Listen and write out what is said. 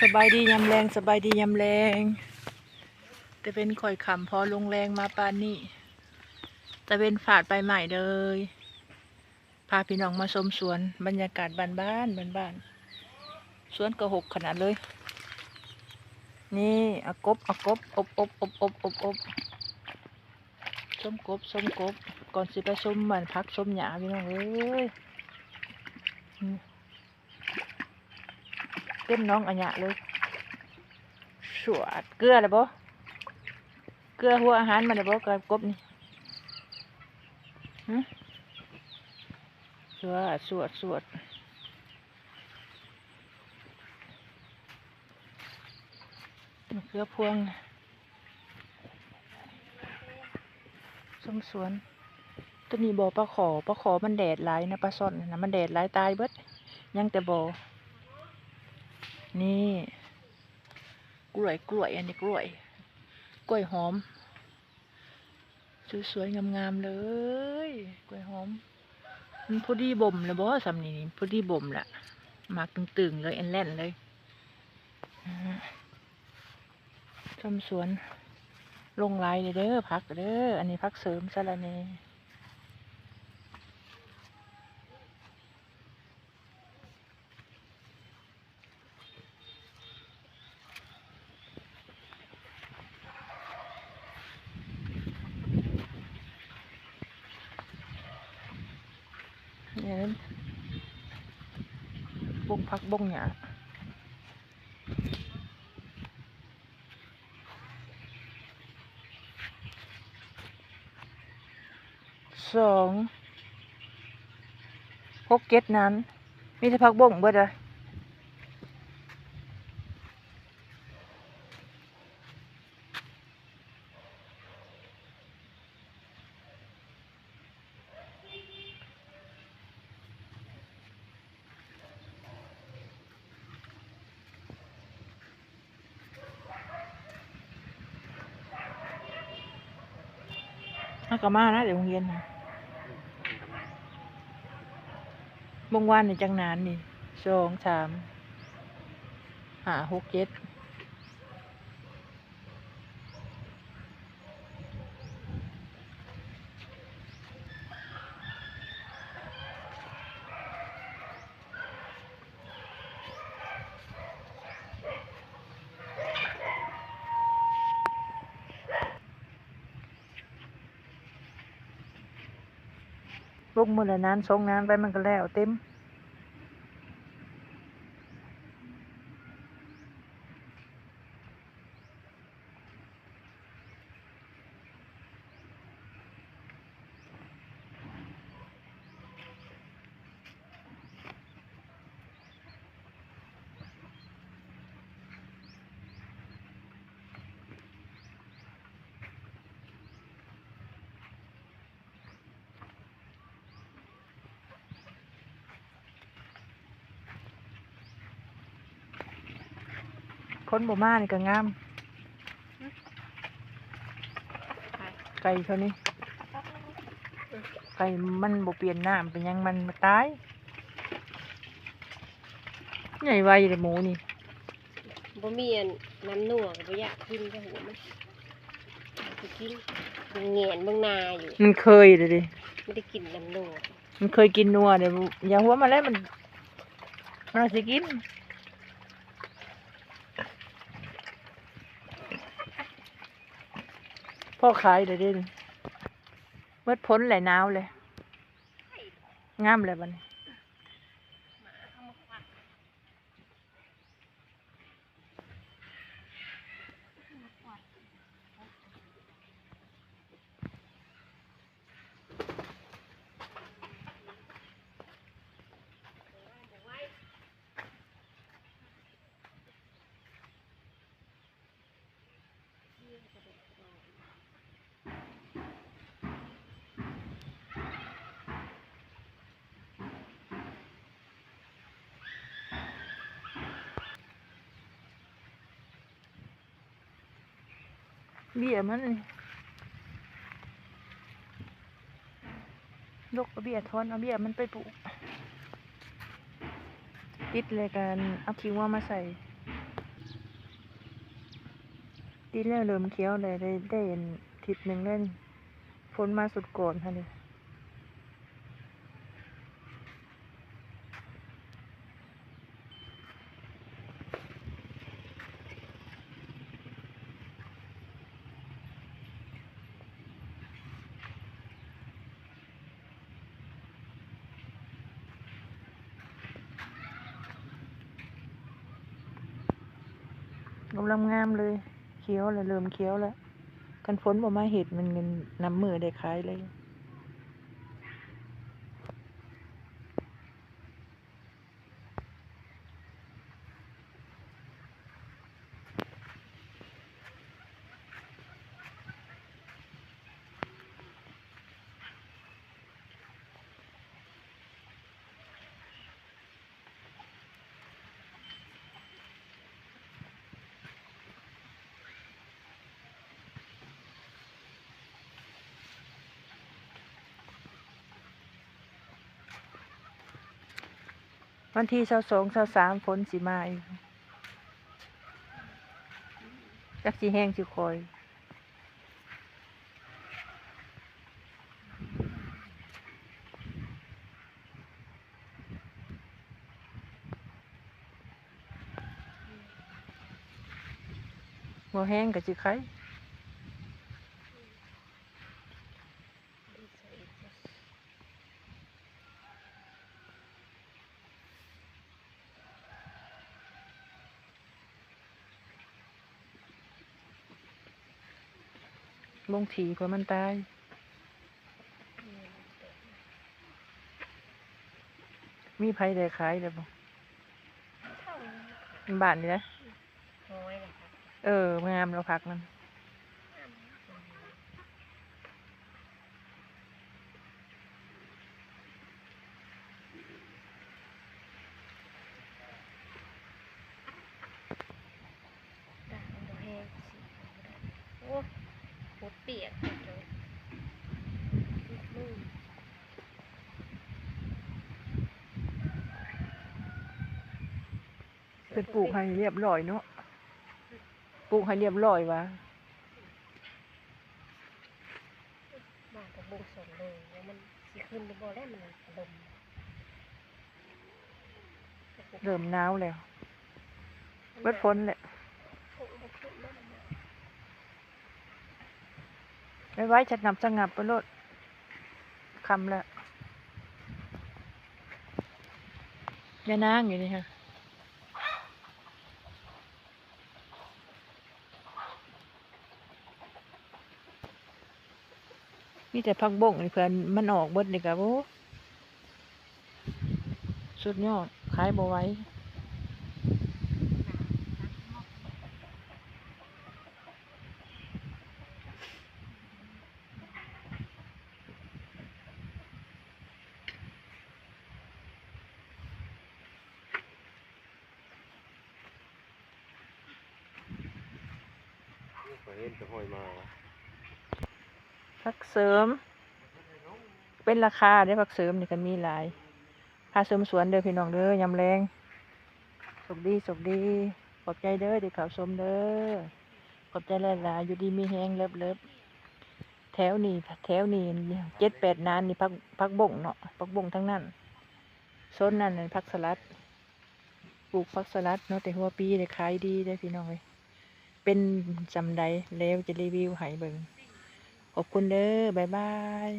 ສະບາຍດີຍາມແລງ ສະບາຍດີຍາມແລງ. ຕາເວັນຄ່ອຍຄ່ຳພໍລົງແລງມາປານນີ້ ຕາເວັນຟາດໃບໄມ້ເລີຍ. ພາພີ່ນ້ອງມາຊົມສວນ ບັນຍາກາດບ້ານໆ ບ້ານໆ ສວນກໍຮົກຂະໜາດເລີຍ. ນີ້ ເອົາກົບ ເອົາກົບ ອົບໆ ອົບໆ ອົບໆ ຊົມກົບ ຊົມກົບ ກ່ອນຊິໄປຊົມ ອັນ ຜັກຊົມຫຍ້າ ພີ່ນ້ອງເອີຍ. ອືມ ເຕັມໜອງອະຫຍ້າເລີຍ. ສວດ ເກືອແລ້ວບໍ່? ເກືອຫົວອາຫານມັນແລ້ວບໍ່ ກະກົບນີ້? ຫຶ ສວດ ສວດ ສວດ ມະເຂືອພວງ. ຊົມສວນ ໂຕນີ້ບໍ່ປາຂໍ ປາຂໍມັນແດດຫຼາຍນະ ປາຊ່ອນນະ ມັນແດດຫຼາຍຕາຍເບິດ ຍັງແຕ່ບໍ່. ນີ້ ກ້ວຍ ກ້ວຍ ອັນນີ້ກ້ວຍ ກ້ວຍຫອມ ສວຍໆ ງາມໆ ເລີຍ ກ້ວຍຫອມ. ມັນພໍດີບົ່ມແລ້ວບໍ່ ຊ່ຳນີ້ ພໍດີບົ່ມລະ ໝາກຕຶງໆ ເລີຍ ແອນແລ່ນເລີຍ. ຊົມສວນ ລົງຫຼາຍເດີ ເດີ ຜັກເດີ ອັນນີ້ຜັກເສີມ ສະລະແໜ່. ນີ້ ບົງຜັກບົງຫຍ້າ. ສອງ ຫົກ ເຈັດ ນັ້ນ ມີແຕ່ຜັກບົ້ງເບິດເລີຍ. ເຮົາກໍມານະ ແຕ່ໂຮງຮຽນນະ ເບິ່ງວານນີ້ຈັກໜານນີ້ ສອງ ສາມ ຫ້າ ຫົກ ເຈັດ. ລົງມື້ລະນານສອງນານໄປ ມັນກໍແລ້ວເຕັມ. ຄົນບໍ່ມານີ້ກໍງາມ. ໄກ່ເທົ່ານີ້ ໄກ່ມັນບໍ່ປ່ຽນນ້ຳ ເປັນຫຍັງມັນມາຕາຍ. ໃຫຍ່ໄວເດ້ໝູນີ້. ບໍ່ມີອັນນ້ຳນົວກໍບໍ່ຢາກກິນ ຈະຫູມັນ ໄປກິນ ແຫງນເບິ່ງໜ້າຢູ່. ມັນເຄີຍເດ້ ມັນໄດ້ກິນນ້ຳນົວ. ມັນເຄີຍກິນນົວເດ້. ຢ່າຫົວມັນແຫຼະ ມັນ ມັນຊິກິນ. ພໍຂາຍໄດ້ເດ້ນີ້. ໝົດຜົນແຫຼະ ໜາວແຫຼະ ງາມແລ້ວບັດນີ້. ເບ້ຍມັນນີ້ ດົກເອົາເບ້ຍ ຖອນເອົາເບ້ຍມັນໄປປູກ ຕິດແລ້ວກໍເອົາຂີ້ງົວມາໃສ່. ປີແລ້ວເລີ່ມຂຽວແລ້ວ ໄດ້ ໄດ້ອັນທິດໜຶ່ງແລ້ວນີ້ ຝົນມາຊຸດກ່ອນຫັ້ນເດ. ກຳລັງງາມເລີຍ ຂຽວແລ້ວ ເລີ່ມຂຽວແລ້ວ. ຄັນຝົນບໍ່ມາເຮັດ ມັນ ມັນນຳມື້ໄດ້ຂາຍເລີຍ. ວັນທີຊາວສອງ ຊາວສາມ ຝົນຊິມາອີກ ຈັກຊິແຮງຊິຄ່ອຍ. ບໍ່ແຮງກໍຊິໄຄ. ລົງຖີ່ເພື່ອມັນຕາຍ. ມີໃຜໄດ້ຂາຍແລ້ວບໍ່? ເຊົ່າ ບ້ານນີ້ນະ. ເອີ ງາມແລ້ວຜັກນັ້ນ. ຕາມັນບໍ່ແຮງ ສີມັນບໍ່ໄດ້. ໂອ້ ໂຄດປຽກເຈົ້າ. ເພິ່ນປູກໃຫ້ຮຽບຮ້ອຍເນາະ ປູກໃຫ້ຮຽບຮ້ອຍວ່າ. ມາກໍບົ່ງສອງເລີຍ ວ່າມັນຊິຂຶ້ນຫຼືບໍ່ແລ້ວ ມັນລົມ. ເລີ່ມໜາວແລ້ວ ເບິດຝົນແລ້ວ. ໄວໆ ສະຫງັບສະຫງັບໄປໂລດ ຄ່ຳແລ້ວ. ຍານາງຢູ່ນີ້ຮະ. ມີແຕ່ຜັກບົ້ງນີ້ ເພື່ອມັນອອກເບິດນີ້ກະ ໂອ້ ສຸດຍອດ ຂາຍບໍ່ໄຫວ. ຂ້ອຍເຫັນແຕ່ຫ້ອຍໝາ. ຜັກເສີມ ເປັນລາຄາເດ້ ຜັກເສີມນີ້ກໍມີຫຼາຍ. ພາຊົມສວນເດີພີ່ນ້ອງເດີ ຍາມແລງ. ໂຊກດີ ໂຊກດີ. ຂອບໃຈເດີທີ່ເຂົ້າຊົມເດີ. ຂອບໃຈຫຼາຍໆ. ຢູ່ດີມີແຮງ ເລີບໆ. ແຖວນີ້ ແຖວນີ້ເຈັດແປດນານນີ້ ຜັກ ຜັກບົ້ງເນາະ ຜັກບົ້ງທັງນັ້ນ. ໂຊນນັ້ນ ຜັກສະຫຼັດ ປູກຜັກສະຫຼັດເນາະ ແຕ່ຫົວປີໄດ້ຂາຍດີເດ້ພີ່ນ້ອງເອີຍ. ເປັນສ່ຳໃດແລ້ວຈະຣີວິວໃຫ້ເບິ່ງ. ຂອບຄຸນເດີ ບາຍບາຍ.